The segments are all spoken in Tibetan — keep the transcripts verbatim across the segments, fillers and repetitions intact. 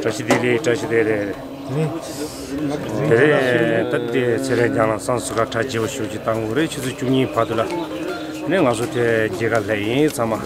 བཀྲ་ཤིས་བདེ་ལེགས། བཀྲ་ཤིས་བདེ་ལེགས། དེ་རེད། ད་དེ་ཚེ་རིང་རྒྱང་ལ་བསང་གསོལ་ག་གྲ་རྒྱས་པོ་ཞེ་པོ་ཅིག་བཏང་དགོས་རེད། ཆུ་ཚོད་བཅུ་གཉིས་བར་དུ་ལ། ནས་ང་ཚོ་དེ་མཇལ་ཁ་སླེབས་ཡིན་ཚང་མ།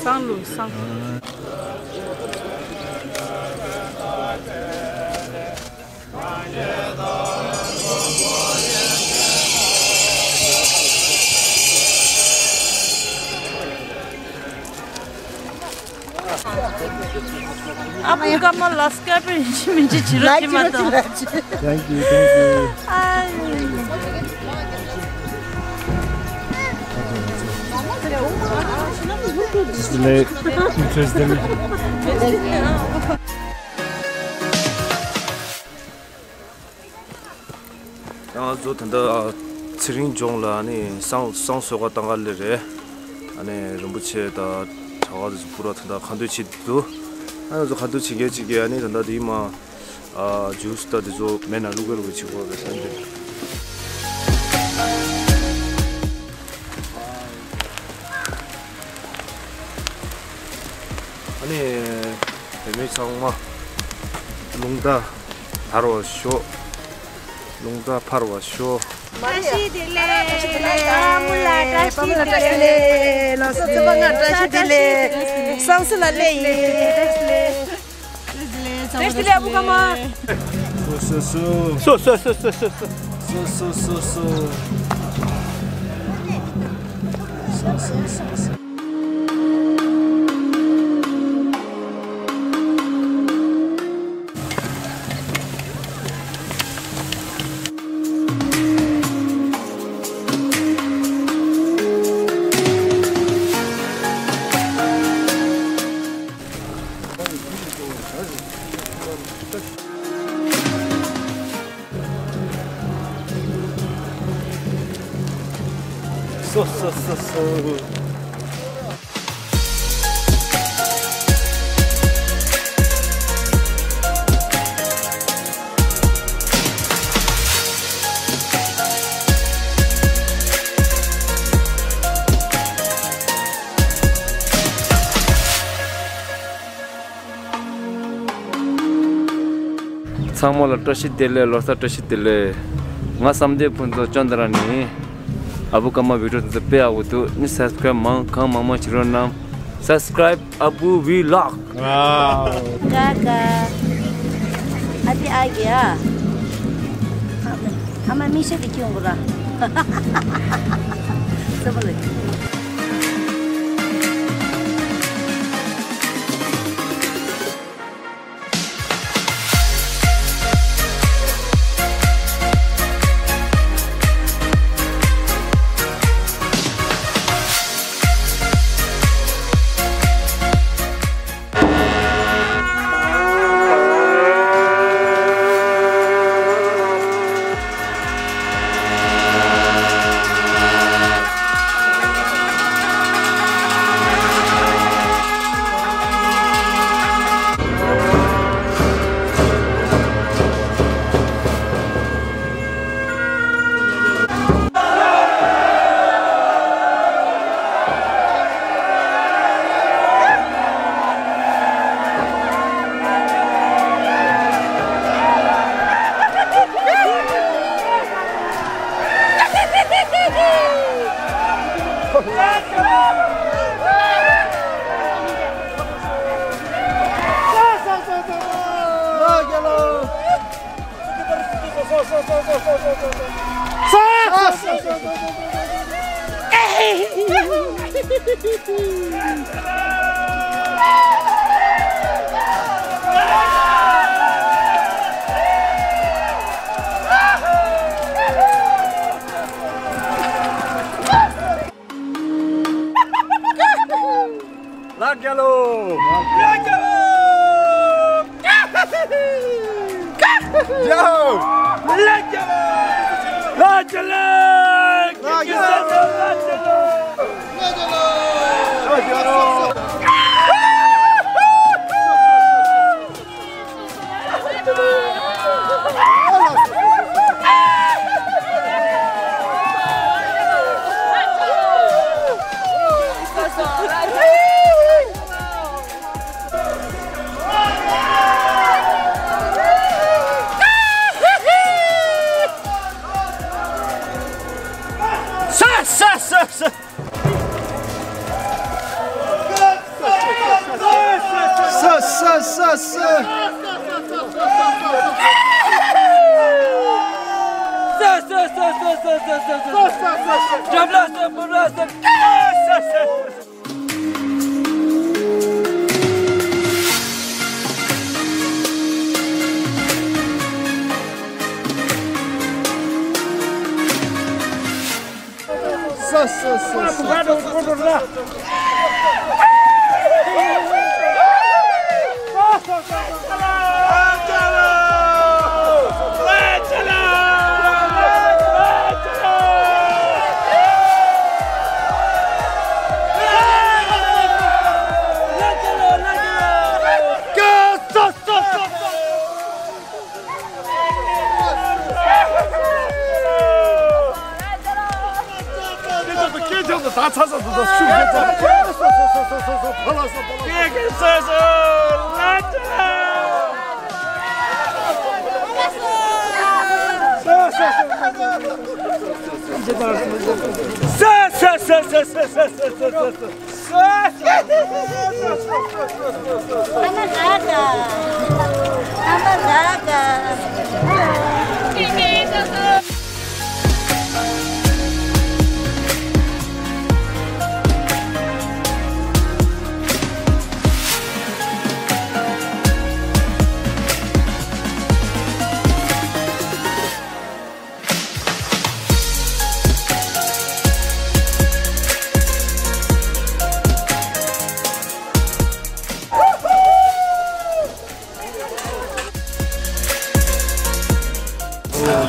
བསང་ལུ་བསང་། ཨ་ཁུ་ཀརྨ་ལགས་སྐལ་པོ་ཡིན་གཅིག་མིན་གཅིག་བྱེད་རོགས་བྱེད་མ་དང་། Thank you, thank you. Just late. Interesting. ང་ཚོ་ད་ལྟ་ཚེ་རིང་ལྗོངས་ལ་ཨ་ནི་བསང་བསང་གསོལ་ག་བཏང་ག་སླེབས་རེད། ཨ་ནི་རིན་པོ་ཆེ་དང་གྲྭ་པ་དེ་ཚོ་སྐུ་ར་ད་ལྟ་ཁ་འདོན་བྱེད་འདུག་ཨ་ང་ཚོ་ཁ་འདོན་བྱེད་མཁན་གཅིག་གིས་ཨ་ནི་ད་ལྟ་དེ་མ་ཨ་ཇུས་ད་དེ་ཚོ་མེ་ནང་བླུག་ག་རུ་བྱེད་དགོས་རེད་ས་འདི། ཨ་ནི་བོད་མི་ཚང་མ་རླུང་རྟ་དར་བར་ཤོག་རླུང་རྟ་འཕར་བར་ཤོག་བཀྲ་ཤིས་བདེ་ལེགས། བཀྲ་ཤིས་བདེ་ལེགས། བཀྲ་ཤིས་བདེ་ལེགས། ལགས་སོ་ཚེ་དཔག་ང་བཀྲ་ཤིས་བདེ་ལེགས། བསང་གསོལ་ལ་སླེབས་ཡིན། བཀྲ་ཤིས་བདེ་ལེགས། བཀྲ་ཤིས་བདེ་ལེགས་ཨ་ཁུ་ཀརྨ། སོ་སོ་སོ། སོ་སོ་སོ། སོ་སོ་སོ་སོ། སོ་སོ་སོ་སོ། སོ་སོ་སོ་སོ། ཚང་མ་ལ་བཀྲ་ཤིས་བདེ་ལེགས། ལོ་གསར་བཀྲ་ཤིས་བདེ་ལེགས། ང་བསམ་གཏན་ཕུན་ཚོགས་ཅོན་ཏ་ར་ནི། ཨ་བུ་ཀརྨ་བི་ཌི་ཡོ་དེ་ཚོ་དཔེ་ཡག་པོ་འདུག་ནི་སབ་སི་ཀ་རའིབ་མང་གང་མང་མང་བྱེད་རོགས་གནང་། སབ་སི་ཀ་རའིབ་ཨ་བུ་བི་ལོག། Wow. Gaga. Ati agi a. Ama mi se di kiungu ra. Sobo le. ལགས་རྒྱལ་ལོ། ལགས་རྒྱལ་ལོ། ཡའོ། ལགས་རྒྱལ་ལོ། ལགས་རྒྱལ་ལོ། ལགས་རྒྱལ་ལོ། ལགས་རྒྱལ་ལོ། ལགས་རྒྱལ་ལོ། ས་ས་ས་ས། ས་ས་ས་ས། ས་ས་ས་ས།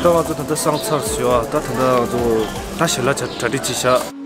ད་ང་ཚོ་ད་ལྟ་སང་ཚར་ཟེར་བ། ད་ད་ལྟ་ང་ཚོ་ད་ཞལ་ལག་གྲ་སྒྲིག་བྱས་ཤག